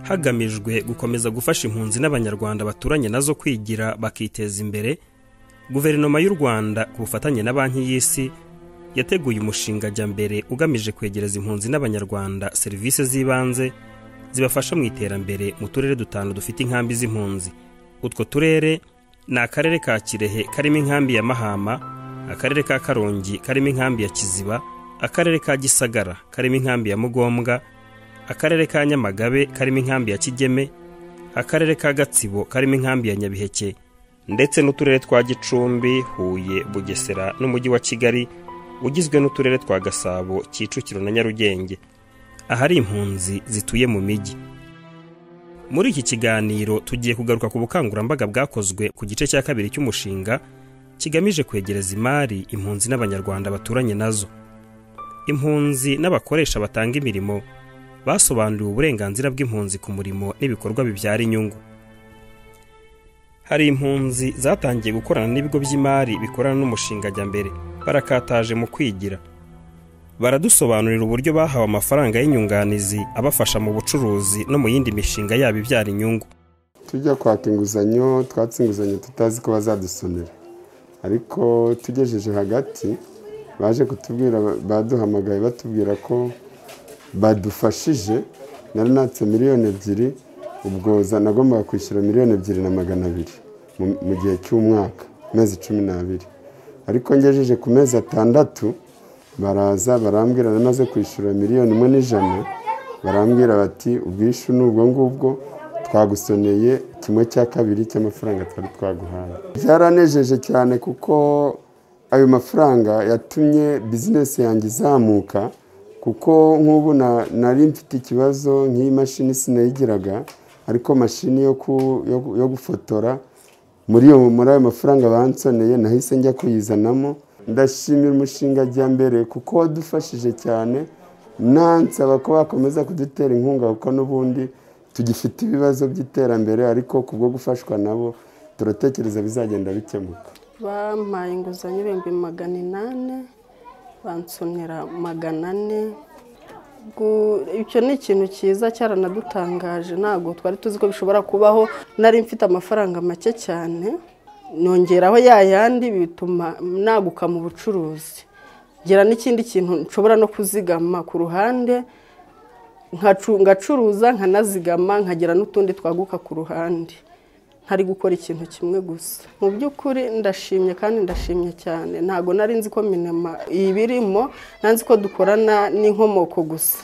Hagamijwe gukomeza gufasha impunzi n'Abanyarwanda baturanye nazo kwigira bakiteza imbere, Guverinoma y'u Rwanda ku bufatanye na Banki y'Isi yateguye umushinga Jyambere ugamije kwegereza impunzi n'Abanyarwanda serivisi z'ibanze zibafasha mu iterambere mu turere dutanu dufite inkambi z'impunzi. Utwo turere ni akarere ka Kirehe karimo inkambi ya Mahama, akarere ka Karongi karimo inkambi ya Kiziba, akarere ka Gisagara karimo inkambi ya Mugombwa, akarere ka Nyamagabe karimo inkambi ya Kigeme, akarere ka Gatsibo karimo inkambi ya Nyabiheke, ndetse n'uturere twa Gicumbi, Huye, Bugesera n'umujyi wa Kigali ugizwe n'uturere twa Gasabo, Kicukiro na Nyarugenge, ahari impunzi zituye mu mijyi. Muri iki kiganiro tugiye kugaruka ku bukangurambaga bwakozwe ku gice cya kabiri cy'umushinga kigamije kwegereza imari impunzi n'Abanyarwanda baturanye nazo. Impunzi n'abakoresha batanga imirimo basobanuriwe uburenganzira bw'impunzi ku murimo n'ibikorwa bibyara inyungu. Hari impunzi zatangiye gukorana n'ibigo by'imari bikorana n'umushinga Jyambere, barakataje mu kwigira. Baradusobanurira uburyo bahawe amafaranga y'inyunganizi abafasha mu bucuruzi no mu yindi mishinga yabo ibyara inyungu. Tujya kwaka inguzanyo, twatse inguzanyo tutazi ko bazadusonera, ariko tugejeje hagati baje kutubwira, baduhamagaye batubwira ko badufashije. Nari natse 2 miliyoni, ubwo nagombaga kwishyura 2,200,000 mu gihe cy'umwaka, amezi 12, ariko ngejeje ku mezi 6 baraza barambwira, namaze kwishyura 1,100,000, barambwira bati ubwishyu ni ubwo ngubwo, twagusoneye 1/2 cy'amafaranga twari twaguhaye. Byaranejeje cyane kuko ayo mafaranga yatumye bizinesi yanjye izamuka, kuko nk'ubu nari mfite ikibazo nk'iyi mashini sinayigiraga, ariko mashini yo gufotora muri ayo mafaranga bansoneye nahise njya kuyizanamo. Ndashimira umushinga Jyambere kuko wadufashije cyane, nansaba ko bakomeza kudutera inkunga kuko n'ubundi tugifite ibibazo by'iterambere, ariko kubwo gufashwa nabo turatekereza bizagenda bikemuka. Bampaye inguzanyo 800,000, bansonera 400. Icyo ni ikintu cyiza cyaranadutangaje, ntabwo twari tuzi ko bishobora kubaho. Nari mfite amafaranga make cyane, nongeraho ya yandi, bituma naguka mu bucuruzi, ngira n'ikindi kintu nshobora no kuzigama ku ruhande, ngacuruza nkanazigama, nkagira n'utundi twaguka ku ruhande, ntari gukora ikintu kimwe gusa. Mu by'ukuri ndashimye kandi ndashimye cyane. Ntabwo nari nzi ko MINEMA ibirimo, nzi ko dukorana n'Inkomoko gusa.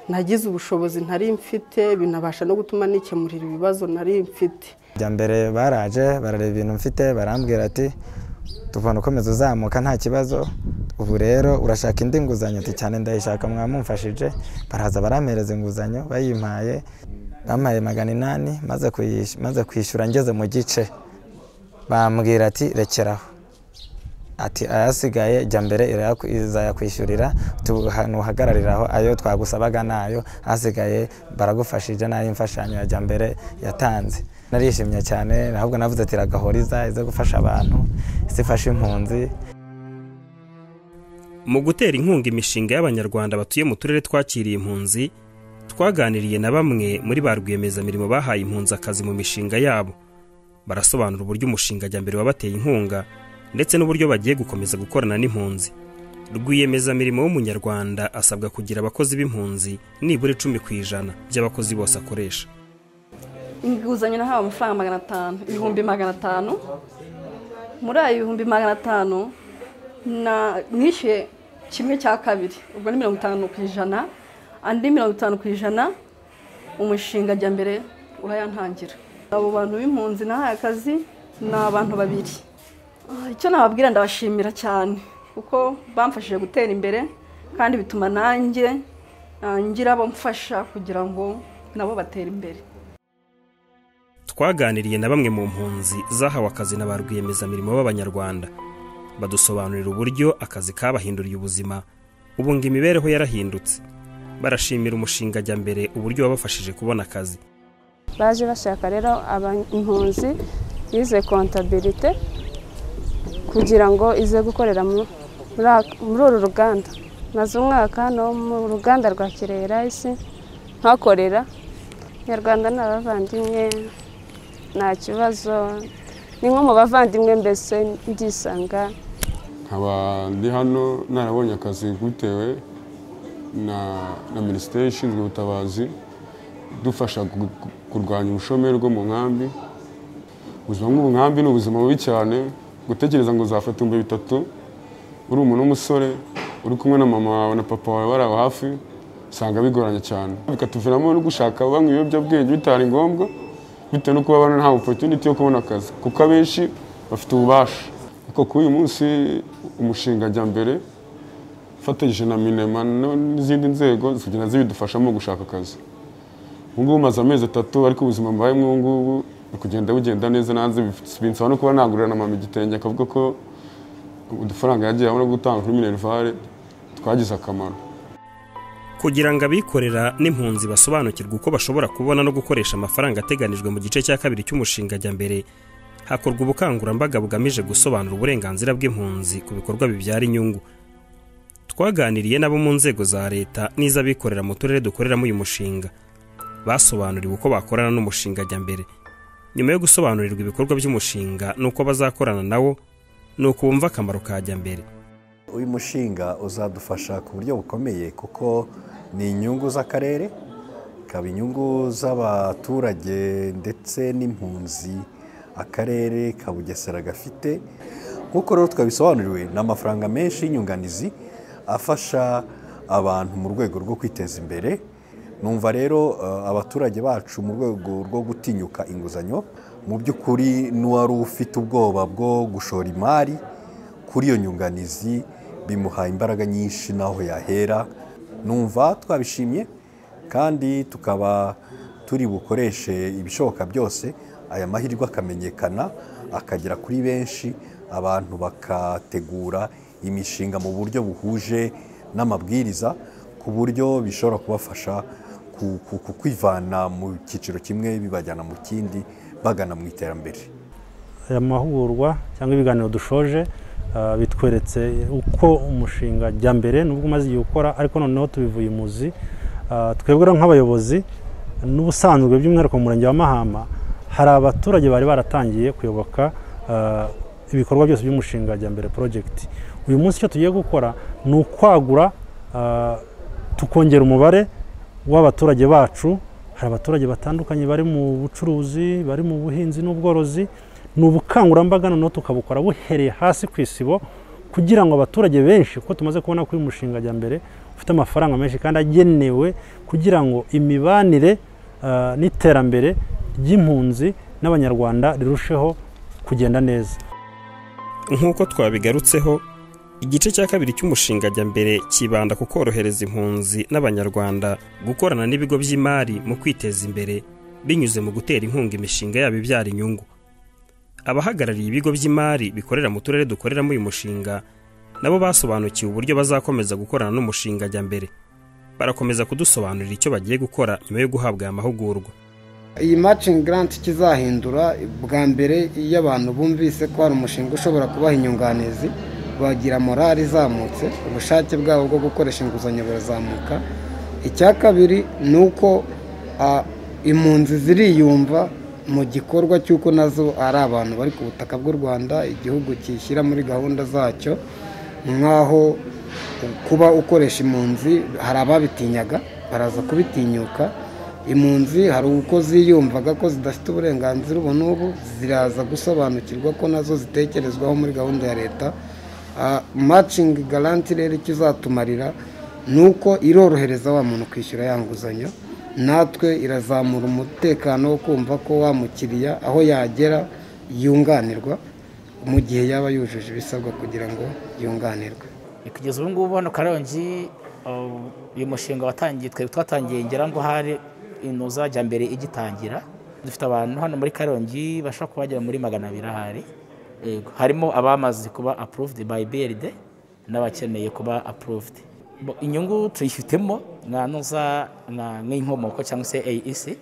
Nagize ubushobozi ntari mfite, binabasha no gutuma nikemurira ibibazo nari mfite. Mbere baraje barareba ibintu mfite, barambwira ati tuvana ukomeza uzamuka nta kibazo, ubu rero urashaka indi nguzanyo? Ati cyane ndayishaka, mwamumfashije. Baraza barampereza inguzanyo, bayimpaye bampaye 800, maze kwishyura ngeze mu gice bambwira ati rekeraho, ati ayasigaye Jyambere izayakwishyurira, ntuhagarariraho ayo twagusabaga nayo asigaye baragufashije n'ay'imfashanyo ya Jyambere yatanze. Narishimye cyane, ahubwo navuze ati iragahora ize gufasha abantu, ifasha impunzi. Mu gutera inkunga imishinga y'Abanyarwanda batuye mu turere twakiriye impunzi, twaganiriye na bamwe muri ba rwiyemezamirimo bahaye impunzi akazi mu mishinga yabo. Barasobanura uburyo umushinga Jyambere wabateye inkunga ndetse n'uburyo bagiye gukomeza gukorana n'impunzi. Rwiyemezamirimo w'Umunyarwanda asabwa kugira abakozi b'impunzi nibura 10% by'abakozi bose akoresha. Inguzanyo nahawe amafaranga 500, 500,000. Muri ayo 500,000 nishyuye 1/2, ubwo ni 50%, andi 50% umushinga Jyambere urayantangira. Abo bantu b'impunzi nahaye akazi ni abantu babiri. Icyo nababwira, ndabashimira cyane kuko bamfashije gutera imbere, kandi bituma nanjye ngira abo mfasha kugira ngo nabo batere imbere. Twaganiriye na bamwe mu mpunzi zahawe akazi na ba rwiyemezamirimo b'Abanyarwanda, badusobanurira uburyo akazi kabahinduriye ubuzima, ubu ngo imibereho yarahindutse. Barashimira umushinga Jyambere uburyo wabafashije kubona akazi. Baje bashaka rero impunzi yize comptabilité kugira ngo ize gukorera muri uru ruganda. Maze umwaka no mu ruganda rwa Kirehe Rice nkakorera. Nyarwanda ni abavandimwe, nta kibazo, ni nko mu bavandimwe mbese ndisanga. Nkaba ndi hano narabonye akazi bitewe na minisiteri ishinzwe ubutabazi, dufasha kurwanya ubushomeri bwo mu nkambi. Ubuzima bw'ubu nkambi ni ubuzima bubi cyane. Gutekereza ngo uzafata 3000 uri umuntu w'umusore uri kumwe na mama wawe na papa wawe bari aho hafi, usanga bigoranye cyane, bikatuviramo no gushaka banywa ibiyobyabwenge bitari ngombwa, bitewe no kuba bana nta opportunity yo kubona akazi, kuko abenshi bafite ububasha. Ariko kuri uyu munsi umushinga Jya Mbere ufatanyije na MINEMA n'izindi nzego zigenda zibidufashamo gushaka akazi. Ubu ngubu maze amezi 3, ariko ubuzima mbayemo ubu ngubu buri kugenda bugenda neza. Nanze binsaba no kuba nagurira na mama igitenge, akavuga ko udufaranga yagiye abona gutanga kuri minerval twagize akamaro. Kugira ngo abikorera n'impunzi basobanukirwe uko bashobora kubona no gukoresha amafaranga ateganijwe mu gice cya kabiri cy'umushinga Jya Mbere, hakorwa ubukangurambaga bugamije gusobanura uburenganzira bw'impunzi ku bikorwa bibyara inyungu. Twaganiriye nabo mu nzego za leta n'iz'abikorera mu turere dukoreramo uyu mushinga. Basobanuriwe uko bakorana n'umushinga Jya Mbere. Nyuma yo gusobanurirwa ibikorwa by'umushinga n'uko bazakorana nawo, ni uko bumva akamaro ka Jya Mbere. Uyu mushinga uzadufasha ku buryo bukomeye, kuko ni inyungu z'akarere, ikaba inyungu z'abaturage ndetse n'impunzi akarere ka Bugesera gafite. Nk'uko rero twabisobanuriwe, ni amafaranga menshi y'inyunganizi afasha abantu mu rwego rwo kwiteza imbere. Numva rero abaturage bacu mu rwego rwo gutinyuka inguzanyo, mu by'ukuri n'uwari ufite ubwoba bwo gushora imari kuri iyo nyunganizi bimuha imbaraga nyinshi n'aho yahera. Numva twabishimye kandi tukaba turi bukoreshe ibishoboka byose aya mahirwe akamenyekana, akagera kuri benshi, abantu bakategura imishinga mu buryo buhuje n'amabwiriza, ku buryo bishobora kubafasha kwivana mu cyiciro kimwe bibajyana mu kindi, bagana mu iterambere. Aya mahugurwa cyangwa ibiganiro dushoje bitweretse uko umushinga Jya Mbere, nubwo umaze igihe ukora, ariko noneho tubivuye imuzi. Twebwe nk'abayobozi n'ubusanzwe, by'umwihariko mu murenge wa Mahama, hari abaturage bari baratangiye kuyoboka ibikorwa byose by'umushinga Jya Mbere project. Uyu munsi icyo tugiye gukora ni ukwagura, tukongera umubare w'abaturage bacu. Hari abaturage batandukanye bari mu bucuruzi, bari mu buhinzi n'ubworozi. Ni ubukangurambaga noneho tukabukora buhereye hasi ku isibo, kugira ngo abaturage benshi, kuko tumaze kubona ko uyu mushinga Jya Mbere ufite amafaranga menshi kandi agenewe kugira ngo imibanire n'iterambere ry'impunzi n'Abanyarwanda rirusheho kugenda neza. Nk'uko twabigarutseho, igice cya kabiri cy'umushinga Jya Mbere kibanda ku korohereza impunzi n'Abanyarwanda gukorana n'ibigo by'imari mu kwiteza imbere binyuze mu gutera inkunga imishinga yabo ibyara inyungu. Abahagarariye ibigo by'imari bikorera mu turere dukoreramo uyu mushinga nabo basobanukiwe uburyo bazakomeza gukorana n'umushinga Jya Mbere. Barakomeza kudusobanurira icyo bagiye gukora nyuma yo guhabwa aya mahugurwa. Iyi matching grant kizahindura, bwa mbere iyo abantu bumvise ko hari umushinga ushobora kubaha inyunganizi, bagira morale izamutse, ubushake bwabo bwo gukoresha inguzanyo burazamuka. Icya kabiri ni uko impunzi ziriyumva mu gikorwa cy'uko nazo ari abantu bari ku butaka bw'u Rwanda, igihugu kishyira muri gahunda zacyo. Nk'aho kuba ukoresha impunzi, hari ababitinyaga baraza kubitinyuka. Impunzi hari uko ziyumvaga ko zidafite uburenganzira ubu n'ubu, ziraza gusobanukirwa ko nazo zitekerezwaho muri gahunda ya leta. Matching guarantee rero icyo izatumarira ni uko irorohereza wa muntu kwishyura ya nguzanyo, natwe irazamura umutekano wo kumva ko wa mukiriya aho yagera yunganirwa mu gihe yaba yujuje ibisabwa kugira ngo yunganirwe. Kugeza ubu ngubu hano Karongi uyu mushinga watangiye, twe twatangiye ngira ngo hari inoza Jya Mbere igitangira. Dufite abantu hano muri Karongi bashobora kuba bagera muri 200 ahari. Yego, harimo abamaze kuba approved by BRD n'abakeneye kuba approved. Inyungu tuyifitemo nka noza nk'Inkomoko cyangwa se AEC,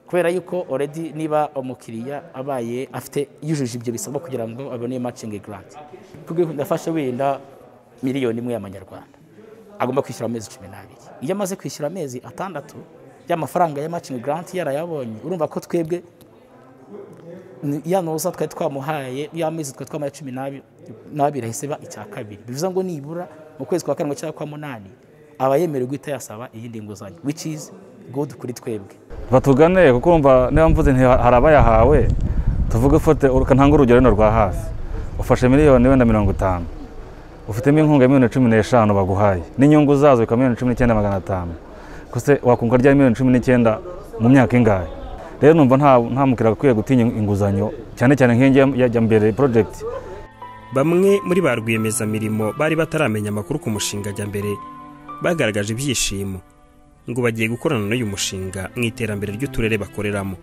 kubera yuko already niba umukiriya abaye afite yujuje ibyo bisabwa kugira ngo abone matching grant, ndafashe wenda 1 miliyoni y'amanyarwanda, agomba kwishyura amezi 12. Iyo amaze kwishyura amezi 6 Y'amafaranga ya matching grant yarayabonye, urumva ko twebwe ya noza twari twamuhaye y'amezi twari twamuhaye 12 ahise ba icya kabiri, bivuze ngo nibura mu kwezi kwa karindwi cyangwa kwa munani aba yemerewe guhita yasaba iyindi nguzanyo, which is good kuri twebwe. Batugane kuko urumva niba mvuze nti hari abayahawe, tuvuge ufate ntanga urugero runo rwa hafi, ufashe miliyoni wenda 50, ufitemo inkunga ya miliyoni 15 baguhaye n'inyungu zazo bikaba miliyoni 19,500, kose wakunguka rya miliyoni 19 mu myaka ingahe? Rero numva nta mukiriya akwiye gutinya inguzanyo, cyane cyane nk'iyi ya Jyambere project. Bamwe muri ba rwiyemezamirimo bari bataramenya amakuru ku mushinga Jyambere bagaragaje ibyishimo ngo bagiye gukorana n'uyu mushinga mu iterambere ry'uturere bakoreramo.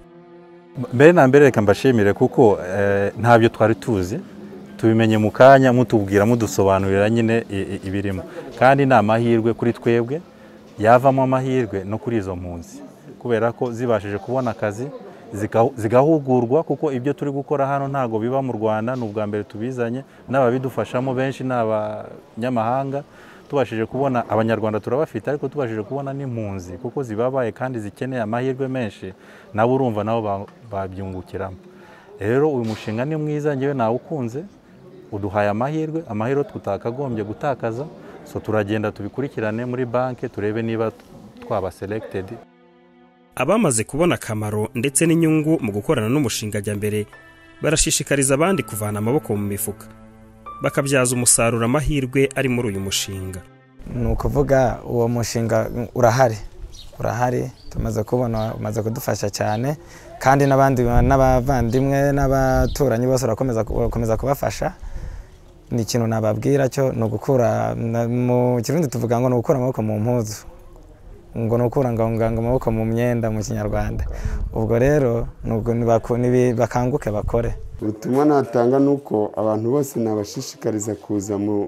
Mbere na mbere reka mbashimire kuko ntabyo twari tuzi, tubimenye mu kanya mutubwira mudusobanurira nyine ibirimo, kandi ni amahirwe kuri twebwe, yavamo amahirwe no kuri izo mpunzi kubera ko zibashije kubona akazi zigahugurwa, kuko ibyo turi gukora hano ntago biba mu Rwanda, ni ubwa mbere tubizanye n'ababidufashamo benshi n'abanyamahanga. Tubashije kubona abanyarwanda turabafite, ariko tubashije kubona n'impunzi kuko zibabaye kandi zikeneye amahirwe menshi, nabo urumva nabo babyungukiramo. Rero uyu mushinga ni mwiza, ngewe nawukunze, uduhaye amahirwe tutakagombye gutakaza. So turagenda tubikurikirane muri banke turebe niba twaba selected. Abamaze kubona akamaro ndetse n'inyungu mu gukorana n'umushinga Jyambere barashishikariza abandi kuvana amaboko mu mifuka bakabyaza umusaruro amahirwe ari muri uyu mushinga. Ni ukuvuga uwo mushinga urahari tumaze kubona, umaze kudufasha cyane, kandi n'abandi n'abavandimwe n'abaturanyi bose urakomeza kubafasha. Ni ikintu nababwira cyo ni ugukura mu Kirundi tuvuga ngo ni ugukura amaboko mu mpuzu, ngo ni ukura ngo amaboko mu myenda mu Kinyarwanda. Ubwo rero bakanguke bakore. Ubutumwa natanga ni uko abantu bose nabashishikariza kuza mu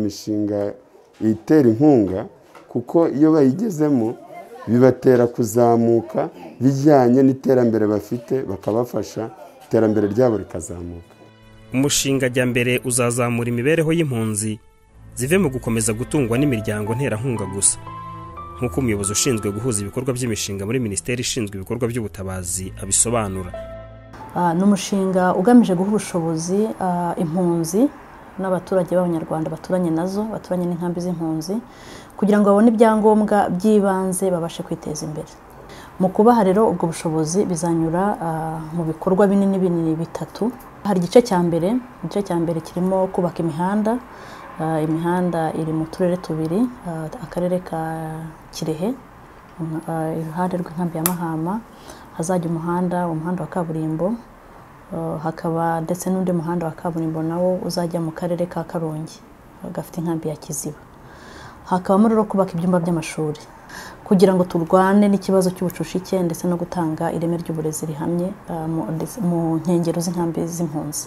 mishinga itera inkunga, kuko iyo bayigezemo bibatera kuzamuka bijyanye n'iterambere bafite, bakabafasha iterambere ryabo rikazamuka. Umushinga Jyambere uzazamura imibereho y'impunzi zive mu gukomeza gutungwa n'imiryango nterankunga gusa, nk'uko umuyobozi ushinzwe guhuza ibikorwa by'imishinga muri Minisiteri ishinzwe ibikorwa by'ubutabazi abisobanura. Ni umushinga ugamije guha ubushobozi impunzi n'abaturage b'abanyarwanda baturanye nazo, baturanye n'inkambi z'impunzi, kugira ngo babone ibyangombwa by'ibanze babashe kwiteza imbere. Mu kubaha rero ubwo bushobozi bizanyura mu bikorwa binini binini bitatu. Hari igice cya mbere, igice cya mbere kirimo kubaka imihanda. Imihanda iri mu turere tubiri, akarere ka Kirehe iruhande rw'inkambi ya Mahama hazajya umuhanda wa kaburimbo, hakaba ndetse n'undi muhanda wa kaburimbo nawo uzajya mu karere ka Karongi gafite inkambi ya Kiziba. Hakabamo rero kubaka ibyumba by'amashuri kugira ngo turwane n'ikibazo cy'ubucucike ndetse no gutanga ireme ry'uburezi rihamye mu nkengero z'inkambi z'impunzi,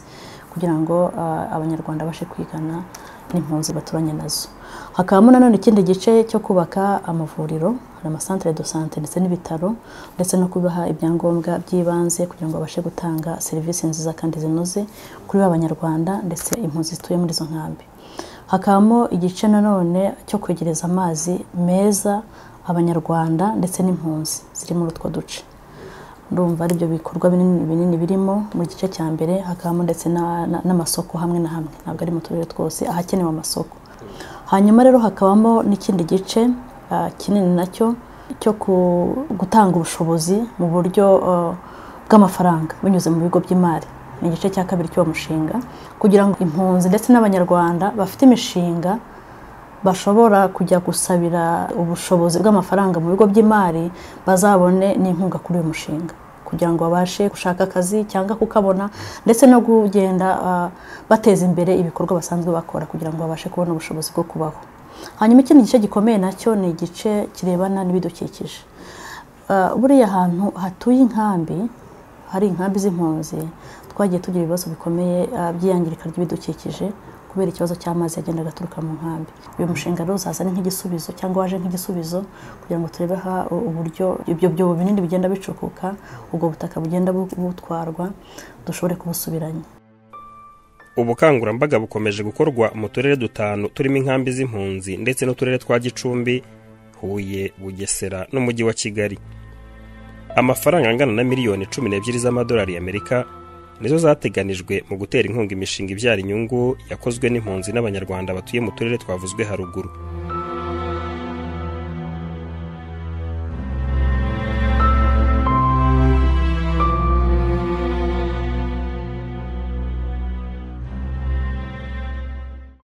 kugira ngo abanyarwanda bashe kwigana n'impunzi baturanye nazo. Hakabamo nanone ikindi gice cyo kubaka amavuriro, hari amasantere de sante ndetse n'ibitaro, ndetse no kubaha ibyangombwa by'ibanze kugira ngo babashe gutanga serivisi nziza kandi zinoze kuri abanyarwanda ndetse impunzi zituye muri izo nkambi. Hakabamo igice nanone cyo kwegereza amazi meza abanyarwanda ndetse n'impunzi ziri muri utwo duce. Ndumva ari byo bikorwa binini birimo mu gice cya mbere. Hakabamo ndetse n'amasoko hamwe na hamwe, ntabwo ari mu turere twose ahakenewe amasoko. Hanyuma rero hakabamo n'ikindi gice kinini nacyo cyo gutanga ubushobozi mu buryo bw'amafaranga binyuze mu bigo by'imari. Ni igice cya kabiri cy'uwo mushinga, kugira ngo impunzi ndetse n'abanyarwanda bafite imishinga bashobora kujya gusabira ubushobozi bw'amafaranga mu bigo by'imari bazabone n'inkunga kuri uyu mushinga, kugira ngo babashe gushaka akazi cyangwa kukabona, ndetse no kugenda bateza imbere ibikorwa basanzwe bakora kugira ngo babashe kubona ubushobozi bwo kubaho. Hanyuma ikindi gice gikomeye nacyo ni igice kirebana n'ibidukikije. Buriya ahantu hatuye inkambi, hari inkambi z'impunzi, twagiye tugira ibibazo bikomeye by'iyangirika ry'ibidukikije kubera ikibazo cy'amazi yagendaga aturuka mu nkambi. Uyu mushinga rero uzaza nk'igisubizo cyangwa waje nk'igisubizo kugira ngo turebe uburyo ibyo byobo binini bigenda bicukuka, ubwo butaka bugenda butwarwa, dushobore kubusubiranya. Ubukangurambaga bukomeje gukorwa mu turere dutanu turimo inkambi z'impunzi ndetse n'uturere twa Gicumbi, Huye, Bugesera n'Umujyi wa Kigali. Amafaranga angana na miliyoni 12 z'amadolari y'Amerika nizo zateganijwe mu gutera inkunga imishinga ibyara inyungu yakozwe n'impunzi n'Abanyarwanda batuye mu turere twavuzwe haruguru.